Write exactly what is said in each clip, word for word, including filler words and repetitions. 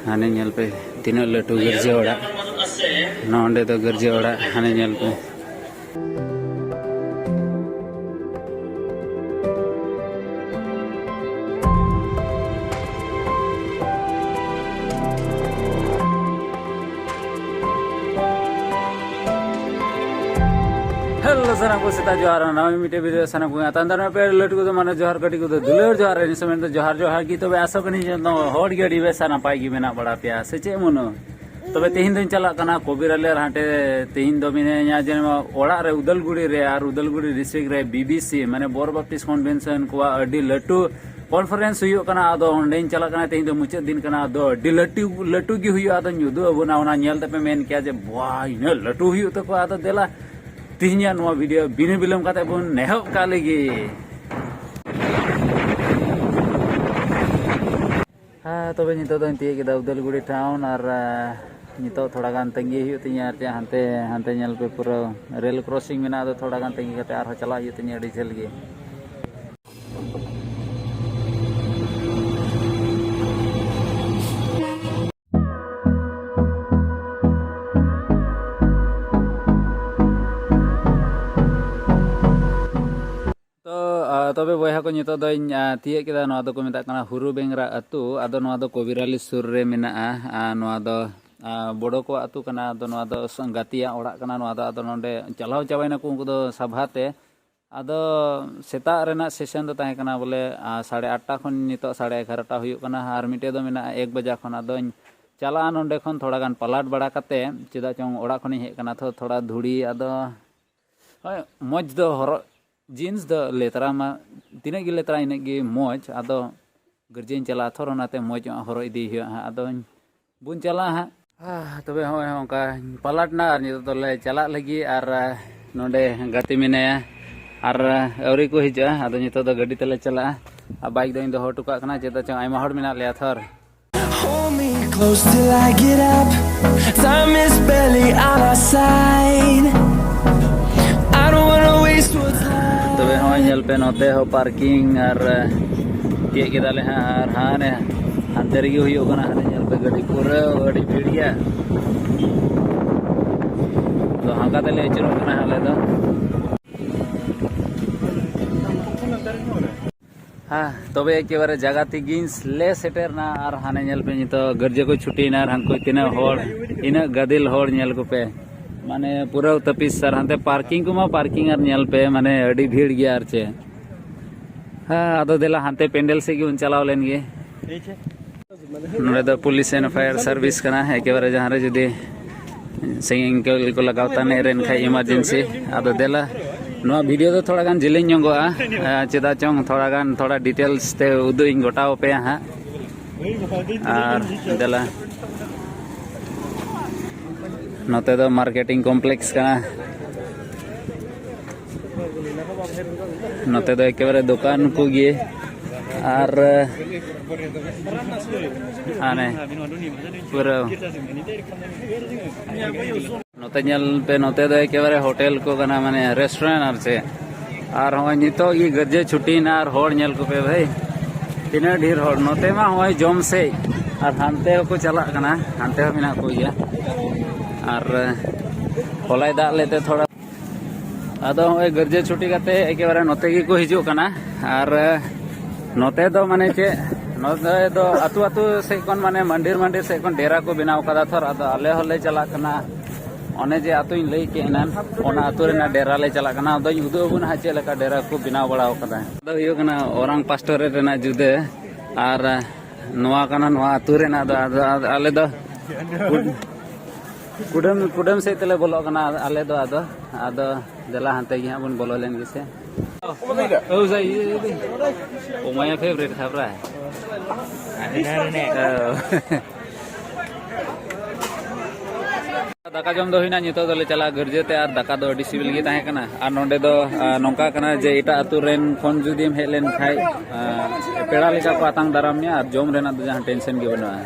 ᱦᱟᱱᱮ ᱧᱮᱞ ᱯᱮ, ᱛᱤᱱᱟᱹᱜ ᱞᱟᱹᱴᱩ ᱜᱤᱨᱡᱟᱹ ᱚᱲᱟᱜ᱾ ᱱᱚᱸᱰᱮ ᱫᱚ ᱜᱤᱨᱡᱟᱹ ᱚᱲᱟᱜ, ᱦᱟᱱᱮ ᱧᱮᱞ ᱯᱮ᱾ ᱦᱮᱞᱳ, ᱥᱟᱱᱟᱢ ᱠᱚ ᱥᱮᱛᱟᱜ ᱡᱚᱦᱟᱨ᱾ ᱱᱟᱣᱟ ᱢᱤᱫᱴᱮᱡ ᱵᱷᱤᱰᱤᱭᱳ ᱥᱟᱱᱟᱢ ᱠᱚ ᱟᱛᱟᱝ ᱫᱟᱨᱟᱢ ᱯᱮ, ᱞᱟᱹᱴᱩ ᱠᱚᱫᱚ ᱢᱟᱱᱮ ᱡᱚᱦᱟᱨ, ᱠᱟᱹᱴᱤᱡ ᱠᱚᱫᱚ ᱫᱩᱞᱟᱹᱲ ᱡᱚᱦᱟᱨ᱾ ᱤᱱᱟᱹ ᱥᱚᱢᱚᱭ ᱫᱚ ᱡᱚᱦᱟᱨ ᱡᱚᱦᱟᱨ ᱜᱮ᱾ ᱛᱚᱵᱮ ᱟᱥᱚᱜ ᱠᱟᱹᱱᱟᱹᱧ ᱡᱚᱛᱚ ᱦᱚᱲ ᱜᱮ ᱟᱹᱰᱤ ᱵᱮᱥ ᱟᱨ ᱱᱟᱯᱟᱭ ᱜᱮ ᱢᱮᱱᱟᱜ ᱵᱟᱲᱟ ᱯᱮᱭᱟ, ᱥᱮ ᱪᱮᱫ ᱢᱚᱱᱳ? ᱛᱚᱵᱮ ᱛᱮᱦᱮᱧ ᱫᱚᱧ ᱪᱟᱞᱟᱜ ᱠᱟᱱᱟ ᱠᱚᱵᱤᱨᱟᱞᱤ ᱟᱨ ᱦᱟᱱᱛᱮ ᱛᱮᱦᱮᱧ ᱫᱚ ᱢᱤᱱᱟᱹᱧᱟ ᱡᱮ ᱱᱚᱣᱟ ᱚᱲᱟᱜ ᱨᱮ ᱩᱫᱟᱞᱜᱩᱲᱤ ᱨᱮ, ᱟᱨ ᱩᱫᱟᱞᱜᱩᱲᱤ ᱰᱤᱥᱴᱨᱤᱠᱴ ᱨᱮ ᱵᱤ ᱵᱤ ᱥᱤ ᱢᱟᱱᱮ ᱵᱚᱨ ᱵᱟᱯᱴᱤᱥᱴ ᱠᱚᱱᱵᱷᱮᱱᱥᱚᱱ ᱠᱚᱣᱟᱜ ᱟᱹᱰᱤ ᱞᱟᱹᱴᱩ ᱠᱚᱱᱯᱷᱟᱨᱮᱱᱥ ᱦᱩᱭᱩᱜ ᱠᱟᱱᱟ᱾ ᱟᱫᱚ ᱚᱸᱰᱮᱧ ᱪᱟᱞᱟᱜ ᱠᱟᱱᱟ, ᱛᱮᱦᱮᱧ ᱫᱚ ᱢᱩᱪᱟᱹᱫ ᱫᱤᱱ ᱠᱟᱱᱟ᱾ ᱟᱫᱚ ᱟᱹᱰᱤ ᱞᱟᱹᱴᱩ ᱞᱟᱹᱴᱩ ᱜᱮ ᱦᱩᱭᱩᱜᱼᱟ᱾ ᱟᱫᱚᱧ ᱩᱫᱩᱜ ᱟᱵᱚᱱᱟ, ᱚᱱᱟ ᱧᱮᱞ ᱛᱮᱯᱮ ᱢᱮᱱ ᱠᱮᱭᱟ ᱡᱮ ᱵᱟ, ᱤᱱᱟᱹᱜ ᱞᱟᱹᱴᱩ ᱦᱩᱭᱩᱜ ᱛᱟᱠᱚᱣᱟ᱾ ᱟᱫᱚ ᱫᱮᱞᱟ ᱛᱮᱦᱮᱧᱟᱜ ᱱᱚᱣᱟ ᱵᱷᱤᱰᱤᱭᱳ ᱵᱤᱱᱟᱹ ᱵᱤᱞᱚᱢ ᱠᱟᱛᱮ ᱵᱚᱱ ᱮᱦᱚᱵ ᱠᱟᱜ ᱞᱮᱜᱮ᱾ ᱦᱮᱸ, ᱛᱚᱵᱮ ᱱᱤᱛᱚᱜ ᱫᱚᱧ ᱛᱤᱭᱳᱜ ᱠᱮᱫᱟ ᱩᱫᱟᱞᱜᱩᱲᱤ ᱴᱟᱣᱩᱱ᱾ ᱟᱨ ᱟᱸ, ᱱᱤᱛᱚᱜ ᱛᱷᱚᱲᱟ ᱜᱟᱱ ᱛᱟᱺᱜᱤ ᱦᱩᱭᱩᱜ ᱛᱤᱧᱟᱹ᱾ ᱟᱨ ᱪᱮᱫ ᱦᱟᱱᱛᱮ ᱦᱟᱱᱛᱮ ᱧᱮᱞ ᱯᱮ, ᱯᱩᱨᱟᱹ ᱨᱮᱞ ᱠᱨᱚᱥᱤᱝ ᱢᱮᱱᱟᱜᱼᱟ᱾ ᱟᱫᱚ ᱛᱷᱚᱲᱟ ᱜᱟᱱ ᱛᱟᱺᱜᱤ ᱠᱟᱛᱮ ᱟᱨᱦᱚᱸ ᱪᱟᱞᱟᱜ ᱦᱩᱭᱩᱜ ᱛᱤᱧᱟᱹ ᱟᱹᱰᱤ ᱡᱷᱟᱹᱞ ᱜᱮ᱾ ᱛᱚ, ᱟ, ᱛᱚᱵᱮ ᱵᱚᱭᱦᱟ ᱠᱚ, ᱱᱤᱛᱚᱜ ᱫᱚᱧ, ᱟ, ᱛᱤᱭᱟᱹᱜ ᱠᱮᱫᱟ᱾ ᱱᱚᱣᱟ ᱫᱚᱠᱚ ᱢᱮᱛᱟᱜ ᱠᱟᱱᱟ ᱦᱩᱨᱩ ᱵᱮᱝᱨᱟ ᱟᱹᱛᱩ᱾ ᱟᱫᱚ ᱱᱚᱣᱟ ᱫᱚ ᱠᱚᱵᱤᱨᱟᱞᱤ ᱥᱩᱨ ᱨᱮ ᱢᱮᱱᱟᱜᱼᱟ᱾ ᱟ, ᱱᱚᱣᱟ ᱫᱚ, ᱟ, ᱵᱚᱰᱚ ᱠᱚᱣᱟᱜ ᱟᱹᱛᱩ ᱠᱟᱱᱟ᱾ ᱟᱫᱚ ᱱᱚᱣᱟ ᱫᱚ ᱥᱚ-, ᱜᱟᱛᱮᱭᱟᱜ ᱚᱲᱟᱜ ᱠᱟᱱᱟ᱾ ᱱᱚᱣᱟ ᱫᱚ ᱟᱫᱚ ᱱᱚᱰᱮ ᱪᱟᱞᱟᱣ ᱪᱟᱵᱟᱭᱱᱟᱠᱚ ᱩᱱᱠᱩ ᱫᱚ ᱥᱟᱵᱷᱟ ᱛᱮ᱾ ᱟᱫᱚ ᱥᱮᱛᱟᱜ ᱨᱮᱱᱟᱜ ᱥᱮᱥᱚᱱ ᱫᱚ ᱛᱟᱦᱮᱸ ᱠᱟᱱᱟ ᱵᱚᱞᱮ, ᱟ, ᱥᱟᱲᱮ ᱟᱴᱴᱟ ᱠᱷᱚᱱ ᱱᱤᱛᱚᱜ ᱥᱟᱲᱮ ᱮᱜᱟᱨᱚᱴᱟ ᱦᱩᱭᱩᱜ ᱠᱟᱱᱟ᱾ ᱟᱨ ᱢᱤᱫᱴᱮᱡ ᱫᱚ ᱢᱮᱱᱟᱜᱼᱟ ᱮᱠ ᱵᱟᱡᱟ ᱠᱷᱚᱱ᱾ ᱟᱫᱚᱧ ᱪᱟᱞᱟᱜᱼᱟ ᱱᱚᱰᱮ ᱠᱷᱚᱱ ᱛᱷᱚᱲᱟ ᱜᱟᱱ ᱯᱟᱞᱟᱴ ᱵᱟᱲᱟ ᱠᱟᱛᱮ, ᱪᱮᱫᱟᱜ ᱪᱚᱝ ᱚᱲᱟᱜ ᱠᱷᱚᱱᱤᱧ ᱦᱮᱡ ᱠᱟᱱᱟ ᱛᱚ, ᱛᱷᱚᱲᱟ ᱫᱷᱩᱲᱤ᱾ ᱟᱫᱚ ᱦᱳᱭ, ᱢᱚᱡᱽ ᱫᱚ ᱦᱚᱨᱚᱜ, ᱡᱤᱱᱥ ᱫᱚ ᱞᱮᱛᱨᱟ ᱢᱟ, ᱛᱤᱱᱟᱹᱜ ᱜᱮ ᱞᱮᱛᱨᱟ ᱤᱱᱟᱹᱜ ᱜᱮ ᱢᱚᱡᱽ᱾ ᱟᱫᱚ ᱜᱤᱨᱡᱟᱹᱧ ᱪᱟᱞᱟᱜᱼᱟ ᱛᱷᱚᱨ, ᱚᱱᱟᱛᱮ ᱢᱚᱡᱽ ᱧᱚᱜ ᱦᱚᱨᱚᱜ ᱤᱫᱤᱭ ᱦᱩᱭᱩᱜᱼᱟ ᱦᱟᱸᱜ᱾ ᱟᱫᱚᱧ ᱵᱚᱱ ᱪᱟᱞᱟᱜᱼᱟ ᱦᱟᱸᱜ᱾ ᱟᱦ, ᱛᱚᱵᱮ ᱦᱚᱸᱜᱼᱚᱭ ᱦᱚᱸ ᱚᱱᱠᱟ ᱯᱟᱞᱟᱴ ᱱᱟ ᱟᱨ ᱱᱤᱛᱚᱜ ᱫᱚᱞᱮ ᱪᱟᱞᱟᱜ ᱞᱟᱹᱜᱤᱫ᱾ ᱟᱨ, ᱟᱦ, ᱱᱚᱰᱮ ᱜᱟᱛᱮ ᱢᱮᱱᱟᱭᱟ ᱟᱨ, ᱟᱦ, ᱟᱹᱣᱨᱤ ᱠᱚ ᱦᱤᱡᱩᱜᱼᱟ᱾ ᱟᱫᱚ ᱱᱤᱛᱚᱜ ᱫᱚ ᱜᱟᱹᱰᱤ ᱛᱮᱞᱮ ᱪᱟᱞᱟᱜᱼᱟ᱾ ᱟᱨ ᱵᱟᱭᱤᱠ ᱫᱚᱧ ᱫᱚᱦᱚ ᱦᱚᱴᱚ ᱠᱟᱜ ᱠᱟᱱᱟ, ᱪᱮᱫᱟᱜ ᱪᱚᱝ ᱟᱭᱢᱟ ᱦᱚᱲ ᱢᱮᱱᱟᱜ ᱞᱮᱭᱟ ᱛᱷᱚᱨ᱾ Hold me close till I get up. Time is barely on our side. I don't wanna waste what's left. ᱛᱚᱵᱮ ᱦᱚᱸᱜᱼᱚᱭ ᱧᱮᱞ ᱯᱮ, ᱱᱚᱛᱮ ᱦᱚᱸ ᱯᱟᱨᱠᱤᱝ ᱟᱨ, ᱟᱦ, ᱛᱤᱭᱟᱹᱜ ᱠᱮᱫᱟᱞᱮ ᱦᱟᱸᱜ᱾ ᱟᱨ ᱦᱟᱱᱮ ᱦᱟᱱᱛᱮ ᱨᱮᱜᱮ ᱦᱩᱭᱩᱜ ᱠᱟᱱᱟ, ᱦᱟᱱᱮ ᱧᱮᱞ ᱜᱟᱹᱰᱤ ᱯᱩᱨᱟᱹ ᱟᱹᱰᱤ ᱵᱷᱤᱲ ᱜᱮᱭᱟ᱾ ᱛᱚ ᱦᱟᱱᱠᱟ ᱛᱮᱞᱮ ᱟᱹᱪᱩᱨᱚᱜ ᱠᱟᱱᱟ ᱟᱞᱮ ᱫᱚ᱾ ᱦᱮᱸ, ᱛᱚᱵᱮ ᱮᱠᱮᱵᱟᱨᱮ ᱡᱟᱭᱜᱟ ᱛᱮᱜᱮᱧ ᱞᱮ ᱥᱮᱴᱮᱨᱱᱟ᱾ ᱟᱨ ᱦᱟᱱᱮ ᱧᱮᱞ ᱯᱮ, ᱱᱤᱛᱚᱜ ᱜᱤᱨᱡᱟᱹ ᱠᱚ ᱪᱷᱩᱴᱤᱭᱮᱱᱟ᱾ ᱟᱨ ᱦᱟᱱᱠᱩ ᱛᱤᱱᱟᱹᱜ ᱦᱚᱲ, ᱤᱱᱟᱹᱜ ᱜᱟᱫᱮᱞ ᱦᱚᱲ ᱧᱮᱞ ᱠᱚᱯᱮ, ᱢᱟᱱᱮ ᱯᱩᱨᱟᱹ ᱛᱟᱹᱯᱤᱥ᱾ ᱟᱨ ᱦᱟᱱᱛᱮ ᱯᱟᱨᱠᱤᱝ ᱠᱚᱢᱟ ᱯᱟᱨᱠᱤᱝ, ᱟᱨ ᱧᱮᱞ ᱯᱮ, ᱢᱟᱱᱮ ᱟᱹᱰᱤ ᱵᱷᱤᱲ ᱜᱮᱭᱟ᱾ ᱟᱨ ᱪᱮᱫ, ᱦᱮᱸ, ᱟᱫᱚ ᱫᱮᱞᱟ ᱦᱟᱱᱛᱮ ᱯᱮᱱᱰᱮᱞ ᱥᱮᱫ ᱜᱮᱵᱚᱱ ᱪᱟᱞᱟᱣ ᱞᱮᱱ ᱜᱮ᱾ ᱱᱚᱰᱮ ᱫᱚ ᱯᱩᱞᱤᱥ ᱮᱱᱰ ᱯᱷᱟᱭᱟᱨ ᱥᱟᱨᱵᱷᱤᱥ ᱠᱟᱱᱟ᱾ ᱮᱠᱮᱵᱟᱨᱮ ᱡᱟᱦᱟᱸ ᱨᱮ ᱡᱩᱫᱤ ᱥᱮᱸᱜᱮᱞ ᱠᱚ ᱞᱟᱜᱟᱣ ᱛᱟᱱᱮ ᱨᱮᱱ ᱠᱷᱟᱡ ᱮᱢᱟᱨᱡᱮᱱᱥᱤ᱾ ᱟᱫᱚ ᱫᱮᱞᱟ, ᱱᱚᱣᱟ ᱵᱷᱤᱰᱤᱭᱳ ᱫᱚ ᱛᱷᱚᱲᱟ ᱜᱟᱱ ᱡᱮᱞᱮᱧ ᱧᱚᱜᱚᱜᱼᱟ, ᱮ, ᱪᱮᱫᱟᱜ ᱪᱚᱝ ᱛᱷᱚᱲᱟ ᱜᱟᱱ, ᱛᱷᱚᱲᱟ ᱰᱤᱴᱮᱞᱥ ᱛᱮ ᱩᱫᱩᱜ ᱤᱧ ᱜᱚᱴᱟᱣ ᱟᱯᱮᱭᱟ ᱦᱟᱸᱜ᱾ ᱟᱨ ᱫᱮᱞᱟ, ᱱᱚᱛᱮ ᱫᱚ ᱢᱟᱨᱠᱮᱴᱤᱝ ᱠᱚᱢᱯᱞᱮᱠᱥ ᱠᱟᱱᱟ᱾ ᱱᱚᱛᱮ ᱫᱚ ᱮᱠᱮᱵᱟᱨᱮ ᱫᱚᱠᱟᱱ ᱠᱚᱜᱮ᱾ ᱟᱨ ᱦᱟᱱᱮ ᱯᱩᱨᱟᱹ ᱱᱚᱛᱮ ᱧᱮᱞ ᱯᱮ, ᱱᱚᱛᱮ ᱫᱚ ᱮᱠᱮᱵᱟᱨᱮ ᱦᱳᱴᱮᱞ ᱠᱚ ᱠᱟᱱᱟ, ᱢᱟᱱᱮ ᱨᱮᱥᱴᱩᱨᱮᱱᱴ ᱟᱨ ᱪᱮᱫ᱾ ᱟᱨ ᱦᱚᱸᱜᱼᱚᱭ ᱱᱤᱛᱚᱜ ᱜᱮ ᱜᱤᱨᱡᱟᱹ ᱪᱷᱩᱴᱤᱭᱮᱱᱟ ᱟᱨ ᱦᱚᱲ ᱧᱮᱞ ᱠᱚᱯᱮ ᱵᱷᱟᱹᱭ, ᱛᱤᱱᱟᱹᱜ ᱰᱷᱮᱨ ᱦᱚᱲ᱾ ᱱᱚᱛᱮ ᱢᱟ ᱦᱚᱸᱜᱼᱚᱭ ᱡᱚᱢ ᱥᱮᱡ, ᱟᱨ ᱦᱟᱱᱛᱮ ᱦᱚᱸᱠᱚ ᱪᱟᱞᱟᱜ ᱠᱟᱱᱟ, ᱦᱟᱱᱛᱮ ᱦᱚᱸ ᱢᱮᱱᱟᱜ ᱠᱚ ᱜᱮᱭᱟ᱾ ᱟᱨ ᱦᱚᱞᱟᱭ ᱫᱟᱜ ᱞᱮᱫ ᱛᱮ ᱛᱷᱚᱲᱟ᱾ ᱟᱫᱚ ᱦᱚᱸᱜᱼᱚᱭ ᱜᱤᱨᱡᱟᱹ ᱪᱷᱩᱴᱤ ᱠᱟᱛᱮ ᱮᱠᱮᱵᱟᱨᱮ ᱱᱚᱛᱮ ᱜᱮᱠᱚ ᱦᱤᱡᱩᱜ ᱠᱟᱱᱟ᱾ ᱟᱨ ᱱᱚᱛᱮ ᱫᱚ ᱢᱟᱱᱮ ᱪᱮᱫ, ᱱᱚᱛᱮ ᱫᱚ ᱟᱹᱛᱩ ᱟᱹᱛᱩ ᱥᱮᱫ ᱠᱷᱚᱱ, ᱢᱟᱱᱮ ᱢᱟᱱᱰᱤᱨ ᱢᱟᱱᱰᱤᱨ ᱥᱮᱫ ᱠᱷᱚᱱ ᱰᱮᱨᱟ ᱠᱚ ᱵᱮᱱᱟᱣ ᱠᱟᱫᱟ ᱛᱷᱚᱨ᱾ ᱟᱫᱚ ᱟᱞᱮ ᱦᱚᱸᱞᱮ ᱪᱟᱞᱟᱜ ᱠᱟᱱᱟ, ᱚᱱᱮ ᱡᱮ ᱟᱹᱛᱩᱧ ᱞᱟᱹᱭ ᱠᱮᱫ ᱮᱱᱟᱱ, ᱚᱱᱟ ᱟᱹᱛᱩ ᱨᱮᱱᱟᱜ ᱰᱮᱨᱟ ᱞᱮ ᱪᱟᱞᱟᱜ ᱠᱟᱱᱟ᱾ ᱟᱫᱚᱧ ᱩᱫᱩᱜ ᱟᱵᱚᱱᱟ ᱦᱟᱸᱜ ᱪᱮᱫ ᱞᱮᱠᱟ ᱰᱮᱨᱟ ᱠᱚ ᱵᱮᱱᱟᱣ ᱵᱟᱲᱟ ᱟᱠᱟᱫᱟ᱾ ᱟᱫᱚ ᱦᱩᱭᱩᱜ ᱠᱟᱱᱟ ᱳᱨᱟᱝ ᱯᱟᱥᱴᱳᱨᱮᱴ ᱨᱮᱱᱟᱜ ᱡᱩᱫᱟᱹ, ᱟᱨ ᱱᱚᱣᱟ ᱠᱟᱱᱟ ᱱᱚᱣᱟ ᱟᱹᱛᱩ ᱨᱮᱱᱟᱜ ᱫᱚ᱾ ᱟᱫᱚ, ᱟᱫᱚ ᱟᱞᱮ ᱫᱚ ᱠᱩᱰᱟᱹᱢ, ᱠᱩᱰᱟᱹᱢ ᱥᱮᱫ ᱛᱮᱞᱮ ᱵᱚᱞᱚᱜ ᱠᱟᱱᱟ ᱟᱞᱮ ᱫᱚ᱾ ᱟᱫᱚ, ᱟᱫᱚ ᱫᱮᱞᱟ ᱦᱟᱱᱛᱮ ᱜᱮ ᱦᱟᱸᱜ ᱵᱚᱱ ᱵᱚᱞᱚ ᱞᱮᱱ ᱜᱮᱥᱮ᱾ ᱳ ᱡᱟᱭ, ᱳ ᱢᱟᱭᱟ ᱯᱷᱮᱵᱨᱮᱴ ᱠᱷᱟᱵᱨᱟ᱾ ᱫᱟᱠᱟ ᱡᱚᱢ ᱫᱚ ᱦᱩᱭᱱᱟ, ᱱᱤᱛᱚᱜ ᱫᱚᱞᱮ ᱪᱟᱞᱟᱜᱼᱟ ᱜᱤᱨᱡᱟᱹ ᱛᱮ᱾ ᱟᱨ ᱫᱟᱠᱟ ᱫᱚ ᱟᱹᱰᱤ ᱥᱤᱵᱤᱞ ᱜᱮ ᱛᱟᱦᱮᱸ ᱠᱟᱱᱟ᱾ ᱟᱨ ᱱᱚᱸᱰᱮ ᱫᱚ, ᱟ, ᱱᱚᱝᱠᱟ ᱠᱟᱱᱟ ᱡᱮ ᱮᱴᱟᱜ ᱟᱹᱛᱩ ᱨᱮᱱ ᱠᱷᱚᱱ ᱡᱩᱫᱤᱢ ᱦᱮᱡ ᱞᱮᱱ ᱠᱷᱟᱡ, ᱟ, ᱯᱮᱲᱟ ᱞᱮᱠᱟ ᱠᱚ ᱟᱛᱟᱝ ᱫᱟᱨᱟᱢ ᱢᱮᱭᱟ ᱟᱨ ᱡᱚᱢ ᱨᱮᱱᱟᱜ ᱫᱚ ᱡᱟᱦᱟᱸ ᱴᱮᱱᱥᱮᱱ ᱜᱮ ᱵᱟᱹᱱᱩᱜᱼᱟ᱾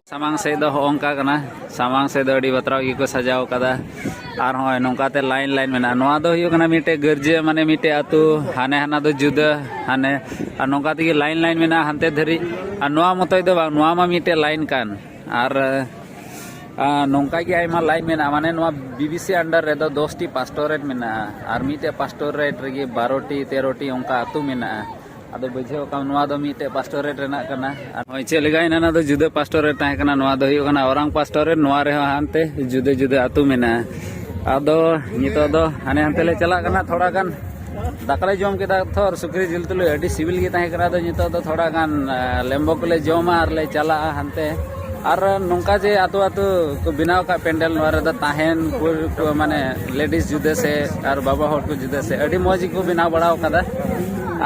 ᱥᱟᱢᱟᱝ ᱥᱮᱫ ᱫᱚ ᱦᱚᱸᱜᱼᱚ ᱱᱚᱝᱠᱟ ᱠᱟᱱᱟ, ᱥᱟᱢᱟᱝ ᱥᱮᱫ ᱫᱚ ᱟᱹᱰᱤ ᱵᱟᱛᱨᱟᱣ ᱜᱮᱠᱚ ᱥᱟᱡᱟᱣ ᱠᱟᱫᱟ᱾ ᱟᱨ ᱦᱚᱸᱜᱼᱚᱭ ᱱᱚᱝᱠᱟᱛᱮ line line ᱢᱮᱱᱟᱜᱼᱟ᱾ ᱱᱚᱣᱟ ᱫᱚ ᱦᱩᱭᱩᱜ ᱠᱟᱱᱟ ᱢᱤᱫᱴᱮᱡ ᱜᱟᱹᱨᱡᱟᱹ, ᱢᱟᱱᱮ ᱢᱤᱫᱴᱮᱡ ᱟᱹᱛᱩ, ᱦᱟᱱᱮ ᱦᱟᱱᱟ ᱫᱚ ᱡᱩᱫᱟᱹ, ᱦᱟᱱᱮ, ᱟᱨ ᱱᱚᱝᱠᱟ ᱛᱮᱜᱮ line line ᱢᱮᱱᱟᱜᱼᱟ ᱦᱟᱱᱛᱮ ᱫᱷᱟᱹᱨᱤᱡ᱾ ᱟᱨ ᱱᱚᱣᱟ ᱢᱚᱛᱚᱡ ᱫᱚ ᱵᱟᱝ, ᱱᱚᱣᱟ ᱢᱟ ᱢᱤᱫᱴᱮᱡ line ᱠᱟᱱ᱾ ᱟᱨ, ᱟᱨ ᱱᱚᱝᱠᱟ ᱜᱮ ᱟᱭᱢᱟ line ᱢᱮᱱᱟᱜᱼᱟ, ᱢᱟᱱᱮ ᱱᱚᱣᱟ B B C under ᱨᱮᱫᱚ ᱫᱚᱥ ᱴᱤ pastorate ᱢᱮᱱᱟᱜᱼᱟ, ᱟᱨ ᱢᱤᱫᱴᱮᱡ pastorate ᱨᱮᱜᱮ ᱵᱟᱨᱚ ᱴᱤ, ᱛᱮᱨᱚ ᱴᱤ ᱚᱱᱠᱟ ᱟᱹᱛᱩ ᱢᱮᱱᱟᱜᱼᱟ᱾ ᱟᱫᱚ ᱵᱩᱡᱷᱟᱹᱣ ᱠᱟᱢ, ᱱᱚᱣᱟ ᱫᱚ ᱢᱤᱫᱴᱮᱡ pastorate ᱨᱮᱱᱟᱜ ᱠᱟᱱᱟ᱾ ᱟᱨ ᱱᱚᱜᱼᱚᱭ ᱪᱮᱫ ᱞᱮᱠᱟ ᱮᱱᱟ, ᱱᱚᱣᱟ ᱫᱚ ᱡᱩᱫᱟᱹ pastorate ᱛᱟᱦᱮᱸ ᱠᱟᱱᱟ, ᱱᱚᱣᱟ ᱫᱚ ᱦᱩᱭᱩᱜ ᱠᱟᱱᱟ ᱚᱨᱟᱝ pastorate, ᱱᱚᱣᱟ ᱨᱮᱦᱚᱸ ᱦᱟᱱᱛᱮ ᱡᱩᱫᱟᱹ ᱡᱩᱫᱟᱹ ᱟᱹᱛᱩ ᱢᱮᱱᱟᱜᱼᱟ᱾ ᱟᱫᱚ ᱱᱤᱛᱚᱜ ᱫᱚ ᱦᱟᱱᱮ ᱦᱟᱱᱛᱮ ᱞᱮ ᱪᱟᱞᱟᱜ ᱠᱟᱱᱟ ᱛᱷᱚᱲᱟ ᱜᱟᱱ᱾ ᱫᱟᱠᱟ ᱞᱮ ᱡᱚᱢ ᱠᱮᱫᱟ ᱛᱷᱚᱨ, ᱥᱩᱠᱨᱤ ᱡᱤᱞ ᱛᱩᱞᱩᱡ ᱟᱹᱰᱤ ᱥᱤᱵᱤᱞ ᱜᱮ ᱛᱟᱦᱮᱸ ᱠᱟᱱᱟ᱾ ᱟᱫᱚ ᱱᱤᱛᱚᱜ ᱫᱚ ᱛᱷᱚᱲᱟ ᱜᱟᱱ, ᱟ, ᱞᱮᱢᱵᱚ ᱠᱚᱞᱮ ᱡᱚᱢᱟ ᱟᱨ ᱞᱮ ᱪᱟᱞᱟᱜᱼᱟ ᱦᱟᱱᱛᱮ᱾ ᱟᱨ ᱱᱚᱝᱠᱟ ᱡᱮ ᱟᱛᱳ ᱟᱛᱳ ᱠᱚ ᱵᱮᱱᱟᱣ ᱟᱠᱟᱫ ᱯᱮᱱᱰᱮᱞ, ᱱᱚᱣᱟ ᱨᱮᱫᱚ ᱛᱟᱦᱮᱱ ᱠᱚ, ᱠᱚ ᱢᱟᱱᱮ ladies ᱡᱩᱫᱟᱹ ᱥᱮ ᱟᱨ ᱵᱟᱵᱟ ᱦᱚᱲ ᱠᱚ ᱡᱩᱫᱟᱹ ᱥᱮ, ᱟᱹᱰᱤ ᱢᱚᱡᱽ ᱜᱮᱠᱚ ᱵᱮᱱᱟᱣ ᱵᱟᱲᱟ ᱟᱠᱟᱫᱟ᱾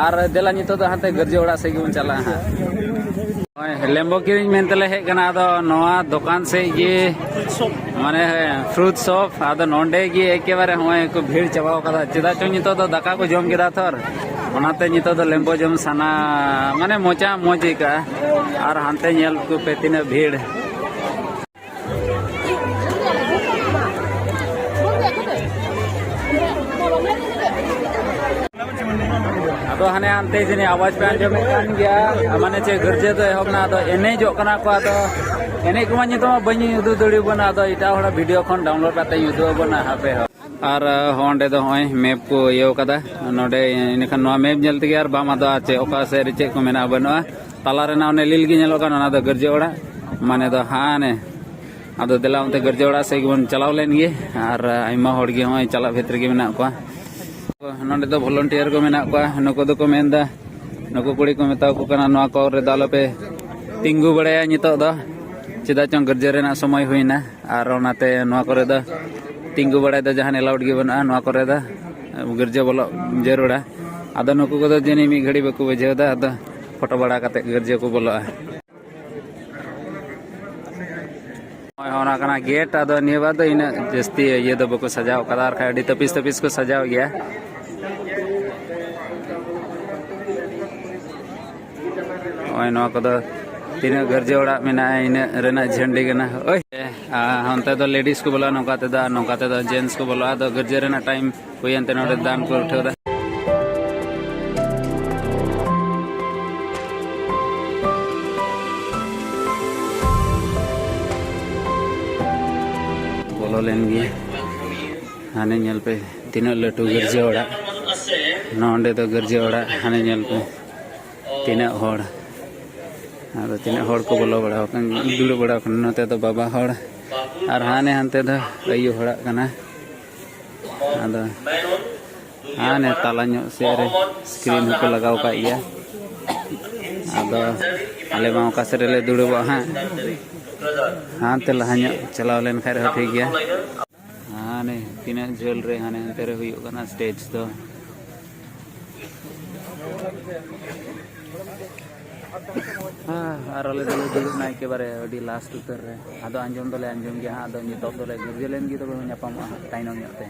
ᱟᱨ ᱫᱮᱞᱟ ᱱᱤᱛᱚᱜ ᱫᱚ ᱦᱟᱱᱛᱮ ᱜᱟᱹᱨᱡᱟᱹ ᱚᱲᱟᱜ ᱥᱮᱫ ᱜᱮᱵᱚᱱ ᱪᱟᱞᱟᱜᱼᱟ ᱦᱟᱸᱜ᱾ ᱱᱚᱜᱼᱚᱭ ᱞᱮᱢᱵᱚ ᱠᱤᱨᱤᱧ ᱢᱮᱱ ᱛᱮᱞᱮ ᱦᱮᱡ ᱠᱟᱱᱟ, ᱟᱫᱚ ᱱᱚᱣᱟ ᱫᱚᱠᱟᱱ ᱥᱮᱫ ᱜᱮ, ᱢᱟᱱᱮ fruit shop, ᱟᱫᱚ ᱱᱚᱰᱮ ᱜᱮ ᱮᱠᱮᱵᱟᱨᱮ ᱦᱚᱸᱜᱼᱚᱭ ᱠᱚ ᱵᱷᱤᱲ ᱪᱟᱵᱟᱣ ᱠᱟᱫᱟ᱾ ᱪᱮᱫᱟᱜ ᱪᱚᱝ ᱱᱤᱛᱚᱜ ᱫᱚ ᱫᱟᱠᱟ ᱠᱚ ᱡᱚᱢ ᱠᱮᱫᱟ ᱛᱷᱚᱨ, ᱚᱱᱟᱛᱮ ᱱᱤᱛᱚᱜ ᱫᱚ ᱞᱮᱢᱵᱚ ᱡᱚᱢ ᱥᱟᱱᱟ, ᱢᱟᱱᱮ ᱢᱚᱪᱟ ᱢᱚᱡᱽ ᱟᱹᱭᱠᱟᱹᱜᱼᱟ᱾ ᱟᱨ ᱦᱟᱱᱛᱮ ᱧᱮᱞ ᱠᱚᱯᱮ ᱛᱤᱱᱟᱹᱜ ᱵᱷᱤᱲ᱾ ᱟᱫᱚ ᱦᱟᱱᱮ ᱦᱟᱱᱛᱮ ᱡᱟᱹᱱᱤᱡ ᱟᱣᱟᱡᱽ ᱯᱮ ᱟᱸᱡᱚᱢᱮᱫ ᱠᱟᱱ ᱜᱮᱭᱟ, ᱢᱟᱱᱮ ᱪᱮᱫ ᱜᱟᱹᱨᱡᱟᱹ ᱫᱚ ᱮᱦᱚᱵ ᱱᱟ, ᱟᱫᱚ ᱮᱱᱮᱡᱚᱜ ᱠᱟᱱᱟ ᱠᱚ᱾ ᱟᱫᱚ ᱮᱱᱮᱡ ᱠᱚᱢᱟ ᱱᱤᱛᱚᱜ ᱢᱟ ᱵᱟᱹᱧ ᱩᱫᱩᱜ ᱫᱟᱲᱮᱭᱟᱵᱚᱱᱟ, ᱟᱫᱚ ᱮᱴᱟᱜ ᱦᱚᱲᱟᱜ video ᱠᱷᱚᱱ download ᱠᱟᱛᱮᱧ ᱩᱫᱩᱜ ᱟᱵᱚᱱᱟ ᱦᱟᱯᱮ ᱦᱚᱸ᱾ ᱟᱨ, ᱟᱸ, ᱦᱚᱸ, ᱚᱸᱰᱮ ᱫᱚ ᱱᱚᱜᱼᱚᱭ map ᱠᱚ ᱤᱭᱟᱹᱣ ᱠᱟᱫᱟ ᱱᱚᱰᱮ, ᱤᱱᱟᱹᱠᱷᱟᱱ ᱱᱚᱣᱟ map ᱧᱮᱞ ᱛᱮᱜᱮ ᱟᱨ ᱵᱟᱢ ᱟᱫᱚᱜᱼᱟ ᱪᱮᱫ, ᱚᱠᱟ ᱥᱮᱫ ᱨᱮ ᱪᱮᱫ ᱠᱚ ᱢᱮᱱᱟᱜᱼᱟ ᱵᱟᱹᱱᱩᱜᱼᱟ᱾ ᱛᱟᱞᱟ ᱨᱮᱱᱟᱜ ᱚᱱᱮ ᱞᱤᱞ ᱜᱮ ᱧᱮᱞᱚᱜ ᱠᱟᱱᱟ, ᱚᱱᱟ ᱫᱚ ᱜᱟᱹᱨᱡᱟᱹ ᱚᱲᱟᱜ, ᱢᱟᱱᱮ ᱫᱚ ᱦᱟᱱᱮ᱾ ᱟᱫᱚ ᱫᱮᱞᱟ ᱚᱱᱛᱮ ᱜᱟᱹᱨᱡᱟᱹ ᱚᱲᱟᱜ ᱥᱮᱫ ᱜᱮᱵᱚᱱ ᱪᱟᱞᱟᱣ ᱞᱮᱱ ᱜᱮ᱾ ᱟᱨ ᱟᱭᱢᱟ ᱦᱚᱲ ᱜᱮ ᱱᱚᱜᱼᱚᱭ ᱪᱟᱞᱟᱜ ᱵᱷᱤᱛ ᱨᱮᱜᱮ ᱢᱮᱱᱟᱜ ᱠᱚᱣᱟ᱾ ᱱᱚᱰᱮ ᱫᱚ volunteer ᱠᱚ ᱢᱮᱱᱟᱜ ᱠᱚᱣᱟ, ᱱᱩᱠᱩ ᱫᱚᱠᱚ ᱢᱮᱱᱫᱟ, ᱱᱩᱠᱩ ᱠᱩᱲᱤ ᱠᱚ ᱢᱮᱛᱟ ᱠᱚ ᱠᱟᱱᱟ, ᱱᱚᱣᱟ ᱠᱚᱨᱮ ᱫᱚ ᱟᱞᱚᱯᱮ ᱛᱤᱸᱜᱩ ᱵᱟᱲᱟᱭᱟ ᱱᱤᱛᱚᱜ ᱫᱚ, ᱪᱮᱫᱟᱜ ᱪᱚᱝ ᱜᱟᱹᱨᱡᱟᱹ ᱨᱮᱱᱟᱜ ᱥᱚᱢᱚᱭ ᱦᱩᱭᱱᱟ᱾ ᱟᱨ ᱚᱱᱟᱛᱮ ᱱᱚᱣᱟ ᱠᱚᱨᱮ ᱫᱚ ᱛᱤᱸᱜᱩ ᱵᱟᱲᱟᱭ ᱫᱚ ᱡᱟᱦᱟᱱ allowed ᱜᱮ ᱵᱟᱹᱱᱩᱜᱼᱟ᱾ ᱱᱚᱣᱟ ᱠᱚᱨᱮ ᱫᱚ ᱜᱟᱹᱨᱡᱟᱹ ᱵᱚᱞᱚᱜ ᱡᱟᱹᱨᱩᱲᱟ᱾ ᱟᱫᱚ ᱱᱩᱠᱩ ᱠᱚᱫᱚ ᱡᱟᱹᱱᱤᱡ ᱢᱤᱫ ᱜᱷᱟᱹᱲᱤ ᱵᱟᱠᱚ ᱵᱩᱡᱷᱟᱹᱣ ᱮᱫᱟ, ᱟᱫᱚ ᱯᱷᱳᱴᱳ ᱵᱟᱲᱟ ᱠᱟᱛᱮ ᱜᱟᱹᱨᱡᱟᱹ ᱠᱚ ᱵᱚᱞᱚᱜᱼᱟ᱾ ᱱᱚᱜᱼᱚᱭ ᱚᱱᱟ ᱠᱟᱱᱟ ᱜᱮᱴ᱾ ᱟᱫᱚ ᱱᱤᱭᱟᱹ ᱵᱟᱨ ᱫᱚ ᱤᱱᱟᱹᱜ ᱡᱟᱹᱥᱛᱤ ᱤᱭᱟᱹ ᱫᱚ ᱵᱟᱠᱚ ᱥᱟᱡᱟᱣ ᱠᱟᱫᱟ, ᱟᱨ ᱠᱷᱟᱡ ᱟᱹᱰᱤ ᱛᱟᱹᱯᱤᱥ ᱛᱟᱹᱯᱤᱥ ᱠᱚ ᱥᱟᱡᱟᱣ ᱜᱮᱭᱟ᱾ ᱱᱚᱜᱼᱚᱭ ᱱᱚᱣᱟ ᱠᱚᱫᱚ ᱛᱤᱱᱟᱹᱜ ᱜᱤᱨᱡᱟᱹ ᱚᱲᱟᱜ ᱢᱮᱱᱟᱜᱼᱟ, ᱤᱱᱟᱹᱜ ᱨᱮᱱᱟᱜ ᱡᱷᱟᱹᱱᱰᱤ ᱠᱟᱱᱟ᱾ ᱳᱭ, ᱟᱨ ᱚᱱᱛᱮ ᱫᱚ ᱞᱮᱰᱤᱥ ᱠᱚ ᱵᱚᱞᱚᱜᱼᱟ ᱱᱚᱝᱠᱟ ᱛᱮᱫᱚ, ᱟᱨ ᱱᱚᱝᱠᱟ ᱛᱮᱫᱚ ᱡᱮᱱᱴᱥ ᱠᱚ ᱵᱚᱞᱚᱜᱼᱟ᱾ ᱟᱫᱚ ᱜᱤᱨᱡᱟᱹ ᱨᱮᱱᱟᱜ ᱴᱟᱭᱤᱢ ᱦᱩᱭᱮᱱ ᱛᱮ ᱱᱚᱰᱮ ᱫᱟᱱ ᱠᱚ ᱩᱴᱷᱟᱹᱣ ᱫᱟ᱾ ᱵᱚᱞᱚ ᱞᱮᱱ ᱜᱮ᱾ ᱦᱟᱱᱮ ᱧᱮᱞ ᱯᱮ, ᱛᱤᱱᱟᱹᱜ ᱞᱟᱹᱴᱩ ᱜᱤᱨᱡᱟᱹ ᱚᱲᱟᱜ᱾ ᱱᱚᱰᱮ ᱫᱚ ᱜᱤᱨᱡᱟᱹ ᱚᱲᱟᱜ, ᱦᱟᱱᱮ ᱧᱮᱞ ᱯᱮ ᱛᱤᱱᱟᱹᱜ ᱦᱚᱲ᱾ ᱟᱫᱚ ᱛᱤᱱᱟᱹᱜ ᱦᱚᱲ ᱠᱚ ᱵᱚᱞᱚ ᱵᱟᱲᱟ ᱟᱠᱟᱱ, ᱫᱩᱲᱩᱵ ᱵᱟᱲᱟ ᱟᱠᱟᱱᱟ᱾ ᱱᱚᱛᱮ ᱫᱚ ᱵᱟᱵᱟ ᱦᱚᱲ ᱟᱨ ᱦᱟᱱᱮ ᱦᱟᱱᱛᱮ ᱫᱚ ᱟᱭᱳ ᱦᱚᱲᱟᱜ ᱠᱟᱱᱟ᱾ ᱟᱫᱚ ᱦᱟᱱᱮ ᱛᱟᱞᱟ ᱧᱚᱜ ᱥᱮᱫ ᱨᱮ ᱥᱠᱨᱤᱱ ᱦᱚᱸᱠᱚ ᱞᱟᱜᱟᱣ ᱟᱠᱟᱫ ᱜᱮᱭᱟ᱾ ᱟᱫᱚ ᱟᱞᱮ ᱢᱟ ᱚᱠᱟ ᱥᱮᱫ ᱨᱮᱞᱮ ᱫᱩᱲᱩᱵᱚᱜᱼᱟ ᱦᱟᱸᱜ, ᱦᱟᱱᱛᱮ ᱞᱟᱦᱟ ᱧᱚᱜ ᱪᱟᱞᱟᱣ ᱞᱮᱱ ᱠᱷᱟᱱ ᱨᱮᱦᱚᱸ ᱴᱷᱤᱠ ᱜᱮᱭᱟ᱾ ᱦᱟᱱᱮ ᱛᱤᱱᱟᱹᱜ ᱡᱷᱟᱹᱞ ᱨᱮ ᱦᱟᱱᱮ ᱦᱟᱱᱛᱮ ᱨᱮ ᱦᱩᱭᱩᱜ ᱠᱟᱱᱟ ᱥᱴᱮᱡᱽ ᱫᱚ᱾ ᱦᱮᱸ, ᱟᱨ ᱟᱞᱮ ᱫᱚᱞᱮ ᱫᱩᱲᱩᱵ ᱮᱱᱟ ᱮᱠᱮᱵᱟᱨᱮ ᱟᱹᱰᱤ ᱞᱟᱥᱴ ᱩᱛᱟᱹᱨ ᱨᱮ᱾ ᱟᱫᱚ ᱟᱸᱡᱚᱢ ᱫᱚᱞᱮ ᱟᱸᱡᱚᱢ ᱜᱮᱭᱟ ᱦᱟᱸᱜ, ᱟᱫᱚ ᱱᱤᱛᱚᱜ ᱫᱚᱞᱮ ᱜᱤᱨᱡᱟᱹ ᱞᱮᱱ ᱜᱮ, ᱛᱚᱵᱮ ᱧᱟᱯᱟᱢᱚᱜᱼᱟ ᱦᱟᱸᱜ ᱛᱟᱭᱱᱚᱢ ᱧᱚᱜ ᱛᱮ᱾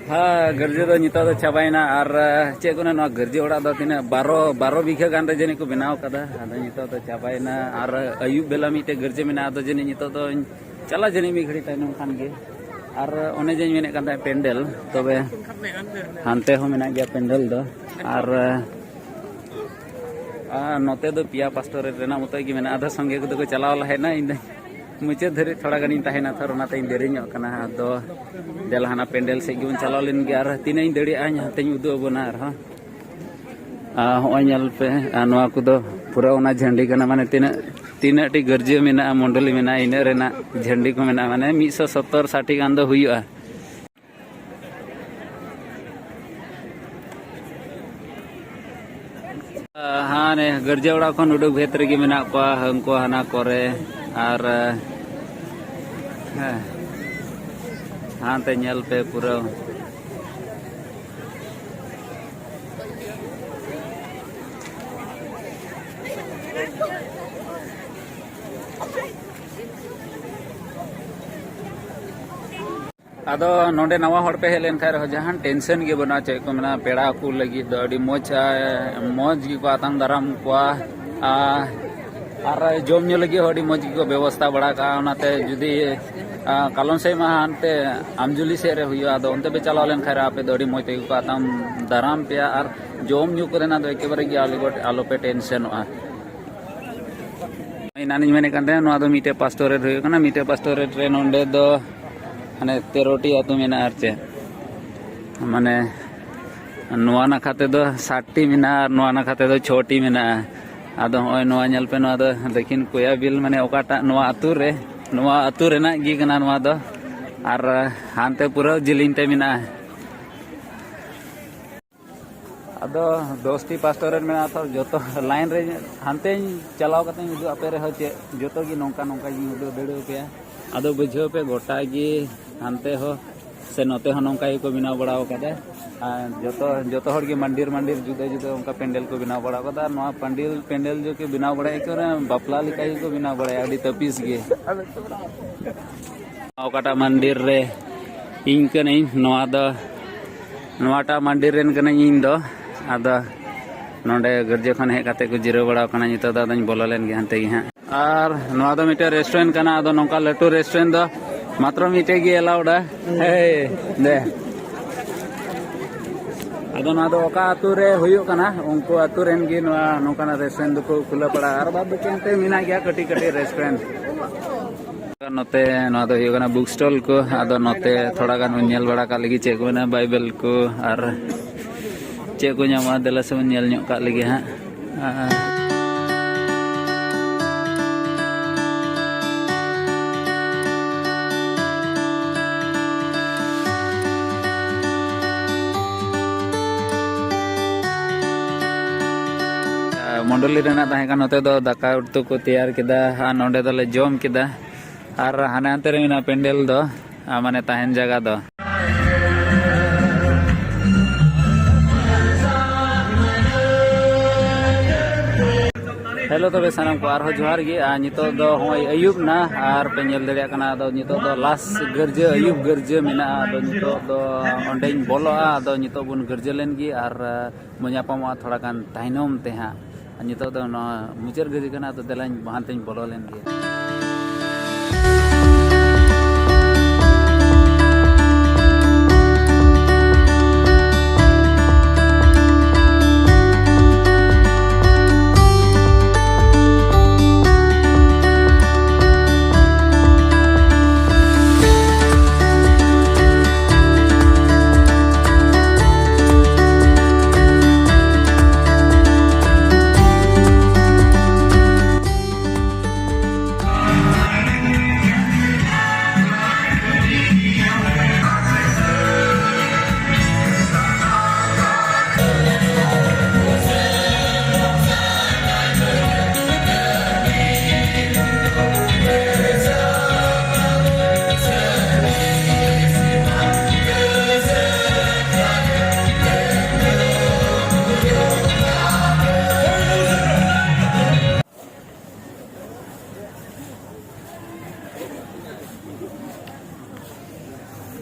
ᱦᱮᱸ, ᱜᱤᱨᱡᱟᱹ ᱫᱚ ᱱᱤᱛᱚᱜ ᱫᱚ ᱪᱟᱵᱟᱭᱮᱱᱟ᱾ ᱟᱨ ᱪᱮᱫ ᱠᱚ ᱢᱮᱱᱟ, ᱱᱚᱣᱟ ᱜᱤᱨᱡᱟᱹ ᱚᱲᱟᱜ ᱫᱚ ᱛᱤᱱᱟᱹᱜ ᱵᱟᱨᱚ, ᱵᱟᱨᱚ ᱵᱤᱜᱷᱟᱹ ᱜᱟᱱ ᱨᱮ ᱡᱟᱹᱱᱤᱡ ᱠᱚ ᱵᱮᱱᱟᱣ ᱠᱟᱫᱟ᱾ ᱟᱫᱚ ᱱᱤᱛᱚᱜ ᱫᱚ ᱪᱟᱵᱟᱭᱮᱱᱟ᱾ ᱟᱨ ᱟᱹᱭᱩᱵ ᱵᱮᱞᱟ ᱢᱤᱫᱴᱮᱡ ᱜᱤᱨᱡᱟᱹ ᱢᱮᱱᱟᱜᱼᱟ, ᱟᱫᱚ ᱡᱟᱹᱱᱤᱡ ᱱᱤᱛᱚᱜ ᱫᱚᱧ ᱪᱟᱞᱟᱜ ᱡᱟᱹᱱᱤᱡ ᱢᱤᱫ ᱜᱷᱟᱹᱲᱤᱡ ᱛᱟᱭᱱᱚᱢ ᱠᱷᱟᱱ ᱜᱮ᱾ ᱟᱨ ᱚᱱᱮ ᱡᱮᱧ ᱢᱮᱱᱮᱫ ᱠᱟᱱ ᱛᱟᱦᱮᱸᱫ ᱯᱮᱱᱰᱮᱞ, ᱛᱚᱵᱮ ᱦᱟᱱᱛᱮ ᱦᱚᱸ ᱢᱮᱱᱟᱜ ᱜᱮᱭᱟ ᱯᱮᱱᱰᱮᱞ ᱫᱚ᱾ ᱟᱨ, ᱟᱨ ᱱᱚᱛᱮ ᱫᱚ ᱯᱮᱭᱟ ᱯᱟᱥᱴᱚᱨᱮᱴ ᱨᱮᱱᱟᱜ ᱢᱚᱛᱚᱡ ᱜᱮ ᱢᱮᱱᱟᱜᱼᱟ᱾ ᱟᱫᱚ ᱥᱚᱸᱜᱮ ᱠᱚᱫᱚ ᱠᱚ ᱪᱟᱞᱟᱣ ᱞᱟᱦᱟᱭᱮᱱᱟ, ᱤᱧ ᱫᱚ ᱢᱩᱪᱟᱹᱫ ᱫᱷᱟᱹᱨᱤᱡ ᱛᱷᱚᱲᱟ ᱜᱟᱱᱤᱧ ᱛᱟᱦᱮᱸᱭᱮᱱᱟ, ᱛᱷᱚᱨ ᱚᱱᱟᱛᱮᱧ ᱫᱮᱨᱤ ᱧᱚᱜ ᱠᱟᱱᱟ᱾ ᱟᱫᱚ ᱫᱮᱞᱟ ᱦᱟᱱᱟ ᱯᱮᱱᱰᱮᱞ ᱥᱮᱫ ᱜᱮᱵᱚᱱ ᱪᱟᱞᱟᱣ ᱞᱮᱱ ᱜᱮ, ᱟᱨ ᱛᱤᱱᱟᱹᱜ ᱤᱧ ᱫᱟᱲᱮᱭᱟᱜᱼᱟ ᱦᱟᱱᱛᱮᱧ ᱩᱫᱩᱜ ᱟᱵᱚᱱᱟ ᱟᱨᱦᱚᱸ᱾ ᱟᱨ ᱦᱚᱸᱜᱼᱚᱭ ᱧᱮᱞ ᱯᱮ, ᱟᱨ ᱱᱚᱣᱟ ᱠᱚᱫᱚ ᱯᱩᱨᱟᱹ ᱚᱱᱟ ᱡᱷᱟᱹᱱᱰᱤ ᱠᱟᱱᱟ, ᱢᱟᱱᱮ ᱛᱤᱱᱟᱹᱜ, ᱛᱤᱱᱟᱹᱜ ᱴᱤ ᱜᱤᱨᱡᱟᱹ ᱢᱮᱱᱟᱜᱼᱟ, ᱢᱚᱱᱰᱚᱞᱤ ᱢᱮᱱᱟᱜᱼᱟ, ᱤᱱᱟᱹᱜ ᱨᱮᱱᱟᱜ ᱡᱷᱟᱹᱱᱰᱤ ᱠᱚ ᱢᱮᱱᱟᱜᱼᱟ, ᱢᱟᱱᱮ ᱢᱤᱫ ᱥᱚ ᱥᱚᱛᱛᱚᱨ ᱥᱟᱴ ᱴᱤ ᱜᱟᱱ ᱫᱚ ᱦᱩᱭᱩᱜᱼᱟ᱾ ᱦᱟᱱᱮ ᱜᱤᱨᱡᱟᱹ ᱚᱲᱟᱜ ᱠᱷᱚᱱ ᱩᱰᱩᱠ ᱵᱷᱮᱫ ᱨᱮᱜᱮ ᱢᱮᱱᱟᱜ ᱠᱚᱣᱟ ᱩᱱᱠᱩ ᱦᱟᱱᱟ ᱠᱚᱨᱮ᱾ ᱟᱨ, ᱦᱮᱸ, ᱦᱟᱱᱛᱮ ᱧᱮᱞ ᱯᱮ ᱯᱩᱨᱟᱹ᱾ ᱟᱫᱚ ᱱᱚᱰᱮ ᱱᱟᱣᱟ ᱦᱚᱲ ᱯᱮ ᱦᱮᱡ ᱞᱮᱱᱠᱷᱟᱱ ᱨᱮᱦᱚᱸ ᱡᱟᱦᱟᱱ tension ᱜᱮ ᱵᱟᱹᱱᱩᱜᱼᱟ, ᱪᱮᱫ ᱠᱚ ᱢᱮᱱᱟ, ᱯᱮᱲᱟ ᱠᱚ ᱞᱟᱹᱜᱤᱫ ᱫᱚ ᱟᱹᱰᱤ ᱢᱚᱡᱽ, ᱟᱨ ᱢᱚᱡᱽ ᱜᱮᱠᱚ ᱟᱛᱟᱝ ᱫᱟᱨᱟᱢ ᱠᱚᱣᱟ᱾ ᱟᱨ, ᱟᱨ ᱡᱚᱢ ᱧᱩ ᱞᱟᱹᱜᱤᱫ ᱦᱚᱸ ᱟᱹᱰᱤ ᱢᱚᱡᱽ ᱜᱮᱠᱚ ᱵᱮᱵᱚᱥᱛᱷᱟ ᱵᱟᱲᱟ ᱠᱟᱜᱼᱟ᱾ ᱚᱱᱟᱛᱮ ᱡᱩᱫᱤ, ᱟᱨ ᱠᱟᱞᱚᱢ ᱥᱮᱫ ᱢᱟ ᱦᱟᱱᱛᱮ ᱟᱢᱡᱩᱞᱤ ᱥᱮᱫ ᱨᱮ ᱦᱩᱭᱩᱜᱼᱟ, ᱟᱫᱚ ᱚᱱᱛᱮ ᱯᱮ ᱪᱟᱞᱟᱣ ᱞᱮᱱᱠᱷᱟᱱ ᱨᱮ ᱟᱯᱮ ᱫᱚ ᱟᱹᱰᱤ ᱢᱚᱡᱽ ᱛᱮᱜᱮ ᱠᱚ ᱟᱛᱟᱝ ᱫᱟᱨᱟᱢ ᱯᱮᱭᱟ᱾ ᱟᱨ ᱡᱚᱢ ᱧᱩ ᱠᱚᱨᱮᱱᱟᱜ ᱫᱚ ᱮᱠᱮᱵᱟᱨᱮ ᱜᱮ ᱟᱞᱚ, ᱟᱞᱚᱯᱮ tensionᱚᱜᱼᱟ᱾ ᱮᱱᱟᱱᱤᱧ ᱢᱮᱱᱮᱫ ᱠᱟᱱ ᱛᱟᱦᱮᱸᱱᱟ, ᱱᱚᱣᱟ ᱫᱚ ᱢᱤᱫᱴᱮᱡ pastorate ᱦᱩᱭᱩᱜ ᱠᱟᱱᱟ᱾ ᱢᱤᱫᱴᱮᱡ pastorate ᱨᱮ ᱱᱚᱰᱮ ᱫᱚ ᱢᱟᱱᱮ ᱛᱮᱨᱚ ᱴᱤ ᱟᱹᱛᱩ ᱢᱮᱱᱟᱜᱼᱟ᱾ ᱟᱨ ᱪᱮᱫ ᱢᱟᱱᱮ ᱱᱚᱣᱟ ᱱᱟᱠᱷᱟ ᱛᱮᱫᱚ ᱥᱟᱛ ᱴᱤ ᱢᱮᱱᱟᱜᱼᱟ ᱟᱨ ᱱᱚᱣᱟ ᱱᱟᱠᱷᱟ ᱛᱮᱫᱚ ᱪᱷᱚ ᱴᱤ ᱢᱮᱱᱟᱜᱼᱟ᱾ ᱟᱫᱚ ᱦᱚᱸᱜᱼᱚᱭ ᱱᱚᱣᱟ ᱧᱮᱞ ᱯᱮ, ᱱᱚᱣᱟ ᱫᱚ ᱫᱚᱠᱷᱤᱱ ᱠᱚᱭᱟᱵᱤᱞ, ᱢᱟᱱᱮ ᱚᱠᱟᱴᱟᱜ ᱱᱚᱣᱟ ᱟᱹᱛᱩ ᱨᱮ, ᱱᱚᱣᱟ ᱟᱹᱛᱩ ᱨᱮᱱᱟᱜ ᱜᱮ ᱠᱟᱱᱟ ᱱᱚᱣᱟ ᱫᱚ᱾ ᱟᱨ ᱦᱟᱱᱛᱮ ᱯᱩᱨᱟᱹ ᱡᱤᱞᱤᱧ ᱛᱮ ᱢᱮᱱᱟᱜᱼᱟ᱾ ᱟᱫᱚ ᱫᱚᱥ ᱴᱤ pastorate ᱢᱮᱱᱟᱜᱼᱟ, ᱛᱚ ᱡᱚᱛᱚ line ᱨᱮ ᱦᱟᱱᱛᱮᱧ ᱪᱟᱞᱟᱣ ᱠᱟᱛᱮᱧ ᱩᱫᱩᱜ ᱟᱯᱮ ᱨᱮᱦᱚᱸ ᱪᱮᱫ, ᱡᱚᱛᱚ ᱜᱮ ᱱᱚᱝᱠᱟ ᱱᱚᱝᱠᱟ ᱜᱤᱧ ᱩᱫᱩᱜ ᱫᱟᱲᱮᱭᱟᱯᱮᱭᱟ᱾ ᱟᱫᱚ ᱵᱩᱡᱷᱟᱹᱣ ᱯᱮ, ᱜᱚᱴᱟ ᱜᱮ ᱦᱟᱱᱛᱮ ᱦᱚᱸ ᱥᱮ ᱱᱚᱛᱮ ᱦᱚᱸ ᱱᱚᱝᱠᱟ ᱜᱮᱠᱚ ᱵᱮᱱᱟᱣ ᱵᱟᱲᱟ ᱟᱠᱟᱫᱟ᱾ ᱟᱨ ᱡᱚᱛᱚ, ᱡᱚᱛᱚ ᱦᱚᱲ ᱜᱮ ᱢᱟᱱᱰᱤᱨ ᱢᱟᱱᱰᱤᱨ ᱡᱩᱫᱟᱹ ᱡᱩᱫᱟᱹ ᱚᱱᱠᱟ ᱯᱮᱱᱰᱮᱞ ᱠᱚ ᱵᱮᱱᱟᱣ ᱵᱟᱲᱟ ᱟᱠᱟᱫᱟ᱾ ᱟᱨ ᱱᱚᱣᱟ ᱯᱟᱱᱰᱤᱞ, ᱯᱮᱱᱰᱮᱞ ᱡᱚᱠᱷᱚᱱ ᱵᱮᱱᱟᱣ ᱵᱟᱲᱟᱭ ᱠᱚᱨᱮ ᱵᱟᱯᱞᱟ ᱞᱮᱠᱟ ᱜᱮᱠᱚ ᱵᱮᱱᱟᱣ ᱵᱟᱲᱟᱭᱟ, ᱟᱹᱰᱤ ᱛᱟᱹᱯᱤᱥ ᱜᱮ᱾ ᱚᱠᱟᱴᱟᱜ ᱢᱚᱱᱫᱤᱨ ᱨᱮ ᱤᱧ ᱠᱟᱹᱱᱟᱹᱧ, ᱱᱚᱣᱟ ᱫᱚ, ᱱᱚᱣᱟᱴᱟᱜ ᱢᱚᱱᱫᱤᱨ ᱨᱮᱱ ᱠᱟᱹᱱᱟᱹᱧ ᱤᱧ ᱫᱚ᱾ ᱟᱫᱚ ᱱᱚᱰᱮ ᱜᱤᱨᱡᱟᱹ ᱠᱷᱚᱱ ᱦᱮᱡ ᱠᱟᱛᱮ ᱠᱚ ᱡᱤᱨᱟᱹᱣ ᱵᱟᱲᱟ ᱟᱠᱟᱱᱟ᱾ ᱱᱤᱛᱚᱜ ᱫᱚ ᱟᱫᱚᱧ ᱵᱚᱞᱚ ᱞᱮᱱ ᱜᱮ ᱦᱟᱱᱛᱮ ᱜᱮ ᱦᱟᱸᱜ᱾ ᱟᱨ ᱱᱚᱣᱟ ᱫᱚ ᱢᱤᱫᱴᱮᱱ restaurant ᱠᱟᱱᱟ᱾ ᱟᱫᱚ ᱱᱚᱝᱠᱟ ᱞᱟᱹᱴᱩ restaurant ᱫᱚ ᱢᱟᱛᱨᱚ ᱢᱤᱫᱴᱮᱡ ᱜᱮ allowed᱾ ᱦᱮᱸ, ᱫᱮ᱾ ᱟᱫᱚ ᱱᱚᱣᱟ ᱫᱚ ᱚᱠᱟ ᱟᱹᱛᱩ ᱨᱮ ᱦᱩᱭᱩᱜ ᱠᱟᱱᱟ, ᱩᱱᱠᱩ ᱟᱹᱛᱩ ᱨᱮᱱ ᱜᱮ ᱱᱚᱣᱟ ᱱᱚᱝᱠᱟᱱᱟᱜ restaurant ᱫᱚᱠᱚ ᱠᱷᱩᱞᱟᱹᱣ ᱵᱟᱲᱟᱜᱼᱟ᱾ ᱟᱨ ᱵᱟᱫ ᱵᱟᱹᱠᱤ ᱮᱱᱛᱮ ᱢᱮᱱᱟᱜ ᱜᱮᱭᱟ ᱠᱟᱹᱴᱤᱡ ᱠᱟᱹᱴᱤᱡ restaurant᱾ ᱱᱚᱛᱮ ᱱᱚᱣᱟ ᱫᱚ ᱦᱩᱭᱩᱜ ᱠᱟᱱᱟ book stall ᱠᱚ᱾ ᱟᱫᱚ ᱱᱚᱛᱮ ᱛᱷᱚᱲᱟ ᱜᱟᱱ ᱵᱚᱱ ᱧᱮᱞ ᱵᱟᱲᱟ ᱠᱟᱜ ᱞᱟᱹᱜᱤᱫ ᱪᱮᱫ ᱠᱚ ᱢᱮᱱᱟᱜᱼᱟ, Bible ᱠᱚ ᱟᱨ ᱪᱮᱫ ᱠᱚ ᱧᱟᱢᱚᱜᱼᱟ, ᱫᱮᱞᱟ ᱥᱮ ᱵᱚᱱ ᱧᱮᱞ ᱧᱚᱜ ᱠᱟᱜ ᱞᱮᱜᱮ ᱦᱟᱸᱜ᱾ ᱢᱚᱱᱰᱚᱞᱤ ᱨᱮᱱᱟᱜ ᱛᱟᱦᱮᱸ ᱠᱟᱱᱟ, ᱱᱚᱛᱮ ᱫᱚ ᱫᱟᱠᱟ ᱩᱛᱩ ᱠᱚ ᱛᱮᱭᱟᱨ ᱠᱮᱫᱟ ᱟᱨ ᱱᱚᱰᱮ ᱫᱚᱞᱮ ᱡᱚᱢ ᱠᱮᱫᱟ᱾ ᱟᱨ ᱦᱟᱱᱮ ᱦᱟᱱᱛᱮ ᱨᱮ ᱢᱮᱱᱟᱜᱼᱟ ᱯᱮᱱᱰᱮᱞ ᱫᱚ, ᱟᱨ ᱢᱟᱱᱮ ᱛᱟᱦᱮᱱ ᱡᱟᱭᱜᱟ ᱫᱚ᱾ ᱦᱮᱞᱳ, ᱛᱚᱵᱮ ᱥᱟᱱᱟᱢ ᱠᱚ ᱟᱨᱦᱚᱸ ᱡᱚᱦᱟᱨ ᱜᱮ᱾ ᱟᱨ ᱱᱤᱛᱚᱜ ᱫᱚ ᱦᱚᱸᱜᱼᱚᱭ ᱟᱹᱭᱩᱵ ᱱᱟ, ᱟᱨ ᱯᱮ ᱧᱮᱞ ᱫᱟᱲᱮᱭᱟᱜ ᱠᱟᱱᱟ, ᱟᱫᱚ ᱱᱤᱛᱚᱜ ᱫᱚ ᱞᱟᱥ ᱜᱤᱨᱡᱟᱹ, ᱟᱹᱭᱩᱵ ᱜᱤᱨᱡᱟᱹ ᱢᱮᱱᱟᱜᱼᱟ᱾ ᱟᱫᱚ ᱱᱤᱛᱚᱜ ᱫᱚ ᱚᱸᱰᱮᱧ ᱵᱚᱞᱚᱜᱼᱟ᱾ ᱟᱫᱚ ᱱᱤᱛᱚᱜ ᱵᱚᱱ ᱜᱤᱨᱡᱟᱹ ᱞᱮᱱ ᱜᱮ, ᱟᱨ ᱵᱚᱱ ᱧᱟᱯᱟᱢᱚᱜᱼᱟ ᱛᱷᱚᱲᱟ ᱜᱟᱱ ᱛᱟᱭᱱᱚᱢ ᱛᱮ ᱦᱟᱸᱜ᱾ ᱟᱨ ᱱᱤᱛᱚᱜ ᱫᱚ ᱱᱚᱣᱟ ᱢᱩᱪᱟᱹᱫ ᱜᱤᱨᱡᱟᱹ ᱠᱟᱱᱟ, ᱟᱫᱚ ᱫᱮᱞᱟᱧ ᱦᱟᱱᱛᱮᱧ ᱵᱚᱞᱚ ᱞᱮᱱ ᱜᱮ᱾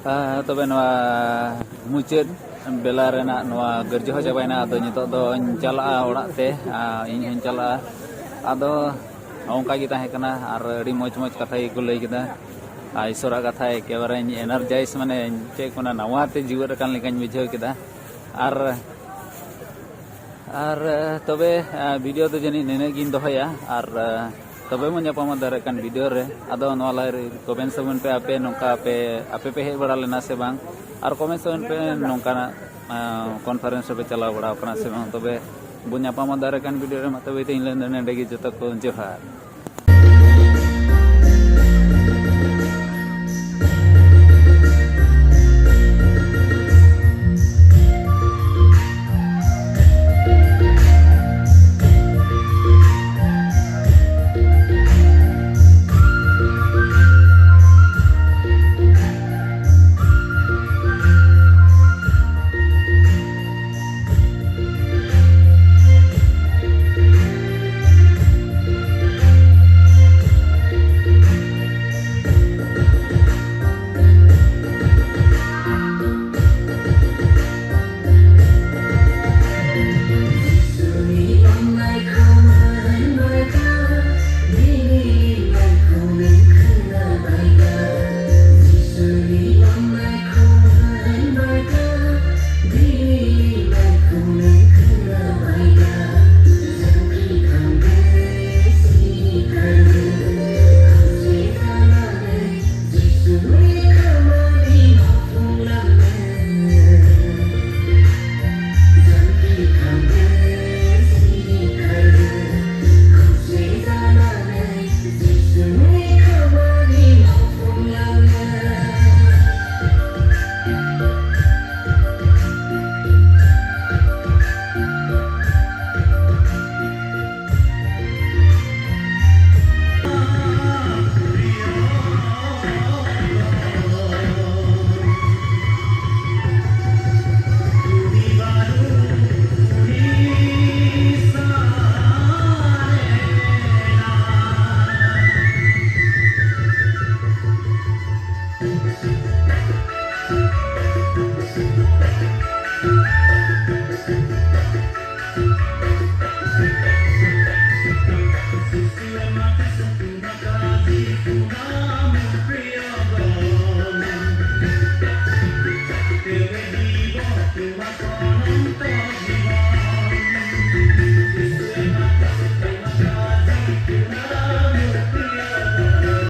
ᱟᱨ ᱛᱚᱵᱮ ᱱᱚᱣᱟ ᱢᱩᱪᱟᱹᱫ ᱵᱮᱞᱟ ᱨᱮᱱᱟᱜ ᱱᱚᱣᱟ ᱜᱤᱨᱡᱟᱹ ᱦᱚᱸ ᱪᱟᱵᱟᱭᱮᱱᱟ᱾ ᱟᱫᱚ ᱱᱤᱛᱚᱜ ᱫᱚᱧ ᱪᱟᱞᱟᱜᱼᱟ ᱚᱲᱟᱜ ᱛᱮ, ᱟᱨ ᱤᱧ ᱦᱚᱸᱧ ᱪᱟᱞᱟᱜᱼᱟ᱾ ᱟᱫᱚ ᱚᱱᱠᱟ ᱜᱮ ᱛᱟᱦᱮᱸ ᱠᱟᱱᱟ, ᱟᱨ ᱟᱹᱰᱤ ᱢᱚᱡᱽ ᱢᱚᱡᱽ ᱠᱟᱛᱷᱟ ᱜᱮᱠᱚ ᱞᱟᱹᱭ ᱠᱮᱫᱟ᱾ ᱟᱨ ᱤᱥᱚᱨᱟᱜ ᱠᱟᱛᱷᱟ ᱮᱠᱮᱵᱟᱨᱮᱧ ᱮᱱᱟᱨᱡᱟᱭᱤᱡᱽ, ᱢᱟᱱᱮ ᱪᱮᱫ ᱠᱚ ᱢᱮᱱᱟ, ᱱᱟᱣᱟ ᱛᱮ ᱡᱤᱣᱮᱫ ᱟᱠᱟᱱ ᱞᱮᱠᱟᱧ ᱵᱩᱡᱷᱟᱹᱣ ᱠᱮᱫᱟ᱾ ᱟᱨ ᱟᱨ, ᱮ, ᱛᱚᱵᱮ, ᱮ, ᱵᱷᱤᱰᱤᱭᱳ ᱫᱚ ᱡᱟᱹᱱᱤᱡ ᱱᱤᱱᱟᱹᱜ ᱜᱤᱧ ᱫᱚᱦᱚᱭᱟ᱾ ᱟᱨ, ᱮ, ᱛᱚᱵᱮ ᱵᱚᱱ ᱧᱟᱯᱟᱢᱟ ᱫᱟᱨᱮ ᱠᱟᱱ ᱵᱷᱤᱰᱤᱭᱳ ᱨᱮ᱾ ᱟᱫᱚ ᱱᱚᱣᱟ ᱞᱟᱭᱤᱱ ᱨᱮ ᱠᱚᱢᱮᱱᱴᱥ ᱛᱟᱵᱚᱱ ᱯᱮ, ᱟᱯᱮ ᱱᱚᱝᱠᱟ ᱟᱯᱮ, ᱟᱯᱮ ᱯᱮ ᱦᱮᱡ ᱵᱟᱲᱟ ᱞᱮᱱᱟ ᱥᱮ ᱵᱟᱝ? ᱟᱨ ᱠᱚᱢᱮᱱᱴᱥ ᱛᱟᱵᱚᱱ ᱯᱮ, ᱱᱚᱝᱠᱟᱱᱟᱜ, ᱮ, ᱠᱚᱱᱯᱷᱟᱨᱮᱱᱥ ᱨᱮᱯᱮ ᱪᱟᱞᱟᱣ ᱵᱟᱲᱟ ᱟᱠᱟᱱᱟ ᱥᱮ ᱵᱟᱝ? ᱛᱚᱵᱮ ᱵᱚᱱ ᱧᱟᱯᱟᱢᱟ ᱫᱟᱨᱮ ᱠᱟᱱ ᱵᱷᱤᱰᱤᱭᱳ ᱨᱮ᱾ ᱢᱟ ᱛᱚᱵᱮ ᱛᱮᱦᱮᱧ ᱞᱟᱹᱜᱤᱫ ᱫᱚ ᱱᱚᱸᱰᱮ ᱜᱮ, ᱡᱚᱛᱚ ᱠᱚ ᱡᱚᱦᱟᱨ᱾